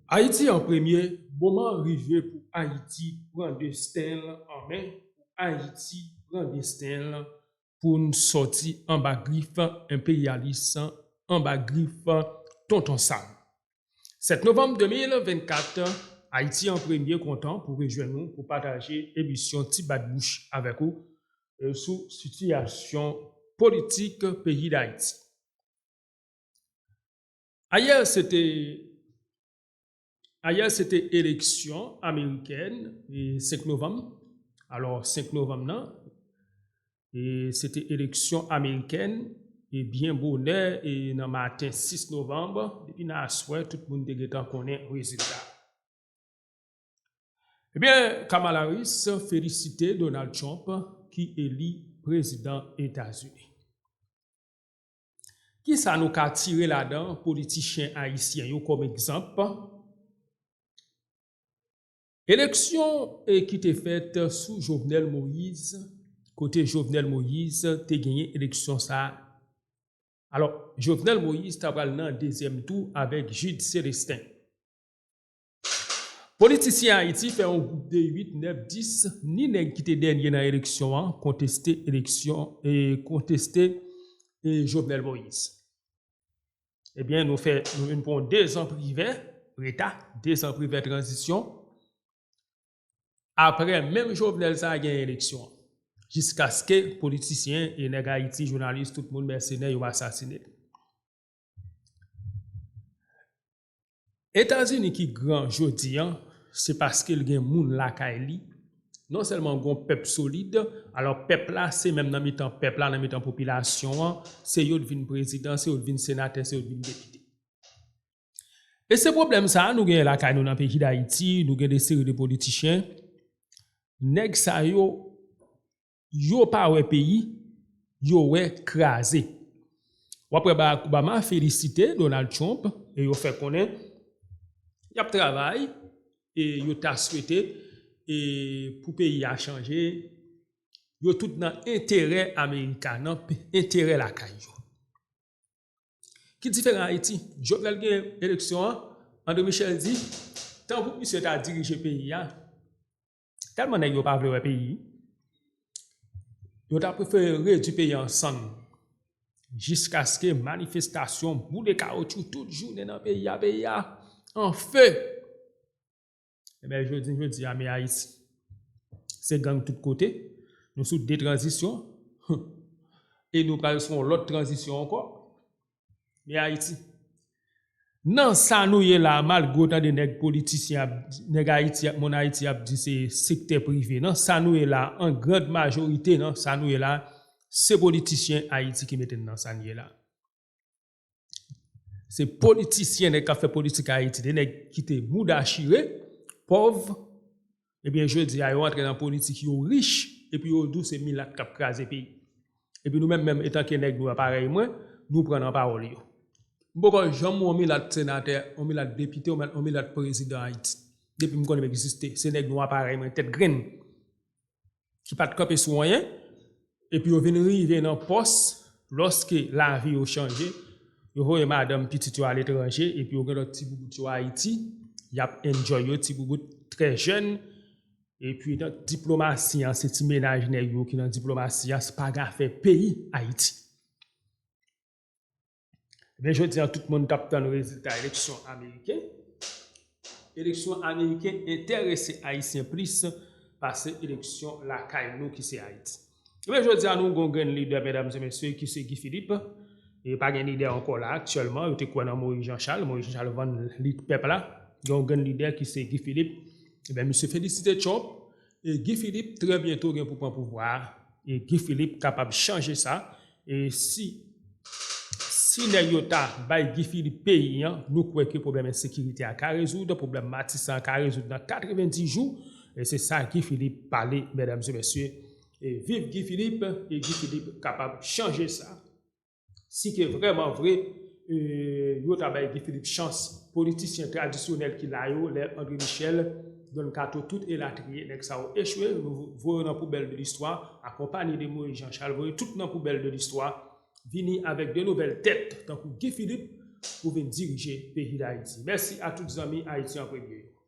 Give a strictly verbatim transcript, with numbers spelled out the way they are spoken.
Ayiti an premye, moman an rive pou Ayiti pran desten l an men, pou Ayiti pran desten l pou n sòti anba grif enperyalis, anba grif Tonton Sam. Sèt novanm de mil vennkat, Ayiti an premye kontan pou rejwenn nou pou pataje emisyon Ti Bat Bouch avèk ou, e, sou sitiyasyon politik peyi Dayiti. Ayè, se te, ayè, se te eleksyon amerikèn, e, senk novanm. Alò, senk novanm nan, e, se te eleksyon amerikèn, e byen bonè, e nan maten sis novanm, depi nan aswè, tout moun te gentan konnen rezilta. Ebyen, Kamala Harris felisite Donald Trump ki eli prezidan Etazini. Kisa nou ka tire ladan politichyen ayisyen yo kòm egzanp? Eleksyon, e, ki te fèt sou Jovenel Moïse, kote Jovenel Moïse te genyen eleksyon sa a. Alò, Jovenel Moïse ta pral nan dezyèm tou avèk Jude Célestin. Politisyen Ayiti fè yon gwoup de uit, nèf, dis, ni nèg ki te dènye nan eleksyon an, konteste eleksyon, e konteste, e Jovenel Moïse. Ebyen, nou fè, nou vin pran dezan privè, reta, dezan privè tranzisyon. Apre, menm Jovenel sa a gen eleksyon. Jiskaske politisyen e nèg Ayiti, jounalis, tout moun, mèsenè, yo asasinen. Etazini ki gran jodi an, se paske l gen moun lakay li. Non sèlman gon pèp solid, alò pèp la, se menm nan mitan pèp la, nan mitan popilasyon an, se yo t vin prezidan, se yo t vin senatè, se yo t vin depite. E se pwoblèm sa a nou genyen lakay nou nan peyi Dayiti, nou gen de seri de politichyen. Nèg sa yo, yo pa wè peyi, yo wè kraze. W ap wè Barack Obama felisite Donald Trump e yo fè konnen y ap travay e yo ta swete e pou peyi a chanje, yo tout nan enterè Amerika, nan pe- enterè lakay yo. Ki diferan Ayiti? Jovenel gen eleksyon an, André Michel di, tanpou misye ta dirije peyi a, tèlman nèg yo pa vle wè peyi, yo ta prefere redui peyi a an sann, jiskaske manifestasyon, boule kawotchou tout jounen nan peyi a, peyi a an fe. Ebyen, jodi, jodi a, men Ayiti, se gang tout kote. Nou sou de tranzisyon. E nou pral sou yon lòt tranzisyon ankò. Men Ayiti. Nan sa nou ye la, malgre w tande nèg politisyen ap, nèg Ayiti, moun Ayiti ap di se sektè prive. Nan sa nou ye la, an grand majorite, nan sa nou ye la, se politisyen Ayiti ki mete n nan sa n ye la. Se politisyen, nèg k ap fè politik Ayiti, de nèg ki te mouda chire, pòv, ebyen, jodi a, yo antre nan politik, yo rich, epi yo di w se milat k ap kraze peyi. Epi nou menm, menm, etanke nèg nwa parèy mwen, nou pran nan pawòl yo. M poko janm wè yon milat senatè, yon milat depite, yon milat, yon milat prezidan Ayiti. Depi m konnen m egziste, se nèg nwa parèy mwen, tèt grenn, ki pa t kanpe sou anyen, epi yo vin rive nan pòs, lòske lavi yo chanje, yo voye madanm, pitit yo aletranje, epi yo gen lòt ti boubout yo Ayiti, y ap enjoy yo, ti boubout trè jèn, epi nan diplomasi an, se ti mennaj nèg yo ki nan diplomasi an, se pa gen afè peyi Ayiti. Ebyen, jodi a, tout moun t ap tann rezilta eleksyon ameriken. Eleksyon ameriken enterese Ayisyen plis pase eleksyon lakay nou ki se Ayiti. Ebyen, jodi a, nou gon grenn lidè, medam e mesye, ki se Guy Philippe. E pa gen lidè ankò la aktyèlman. Yo te kwè nan Moïse Jean Charles. Moïse Jean Charles vann lit pèp la. Gen yon grenn lidè ki se Guy Philippe. Ebyen, misye felisite Trump. E Guy Philippe, trè byento, gen pou pran pouvwa a. E Guy Philippe kapab chanje sa. E si, si nèg yo ta bay Guy Philippe peyi an, nou kwè ke pwoblèm ensekirite a ka rezoud, pwoblèm Matisan an ka rezoud nan katrevenndis jou. E se sa Guy Philippe pale, medam e mesye. E viv Guy Philippe, e Guy Philippe kapab chanje sa. Si ke vrèman vre, e, yo ta bay Guy Philippe chans, politisyen tradisyonèl ki la yo, lè André Michel, Don Kato, tout elatriye, nèg sa yo echwe, nou voye yo nan poubèl de listwa, akonpanye de Moïse Jean Charles, voye tout nan poubèl de listwa, vini avèk de nouvèl tèt, tankou Guy Philippe, pou vin dirije peyi Dayiti. Mèsi a tout zanmi Ayiti an Premye yo.